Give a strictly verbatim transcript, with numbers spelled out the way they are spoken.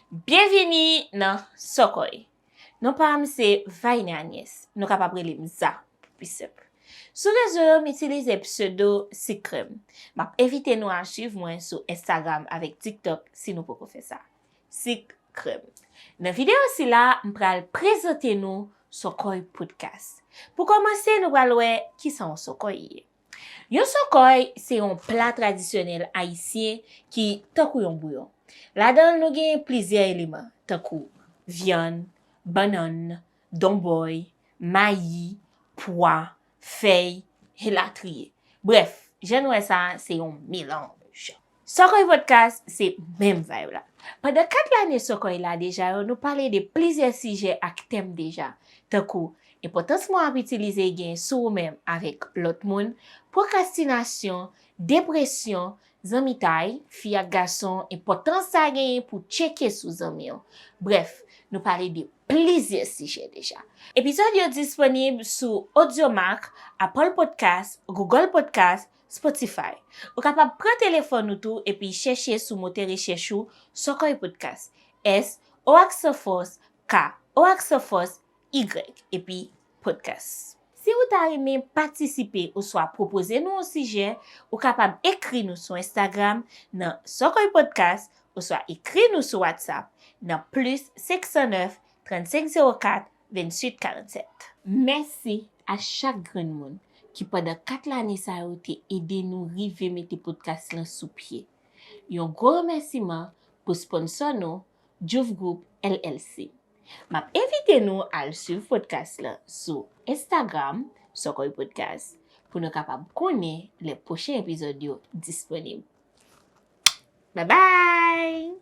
Byenvini nan Sòkòy. Non pa m se Vaina Agnès. Nou kapab rele m Za pou pi senp. Sou rezo yo, m itilize pseudo Sik Krèm. M ap envite nou al swiv mwen sou Instagram avèk TikTok si nou poko fè sa. Sik Krèm. Nan videyo sila, m pral prezante nou Sòkòy Podcast. Pou kòmanse, nou pral wè kisa yon sòkòy ye. Yon sòkòy se yon pla tradisyonèl ayisyen ki tankou yon bouyon. Ladan l, nou gen plizyè eleman, tankou vyann, bannann, donbòy, mayi, pwa, fèy, elatriye. Brèf, jan n wè sa, se yon melanj. Sòkòy Podcast se menm vibe la. Pandan kat lane Sòkòy la deja yo, nou pale de plizyè sijè ak tèm deja, tankou enpòtans mo w ap itilize genyen sou ou menm avèk lòt moun, pwokrastinasyon, depresyon, zanmitay, fi ak gason, enpòtans sa genyen pou tcheke sou zanmi w. Brèf, nou pale de plizyè sijè deja. Epizòd yo disponib sou Audiomack, Apple Podcast, Google Podcast, Spotify. Ou kapab pran telefòn ou tou epi chèche sou motè rechèch ou Sòkòy Podcast. S, O aksan fòs, K, O aksan fòs, Y, epi podcast. Si ou ta renmen patisipe oswa pwopoze nou yon sijè, ou kapab ekri nou sou Instagram nan Sòkòy Podcast oswa ekri nou sou WhatsApp nan plis senk san nèf, trannsenk zewo kat, venntuit karannsèt. Mèsi a chak grenn moun ki pandan kat lane sa yo te ede nou rive mete podcast lan sou pye. Yon gwo remèsiman pou sponsò nou, Juve Group L L C. M ap envite nou al swiv podcast lan sou Instagram, Sòkòy Podcast, pou nou kapab konnen lè pwochen epizòd yo disponib. Bye bye!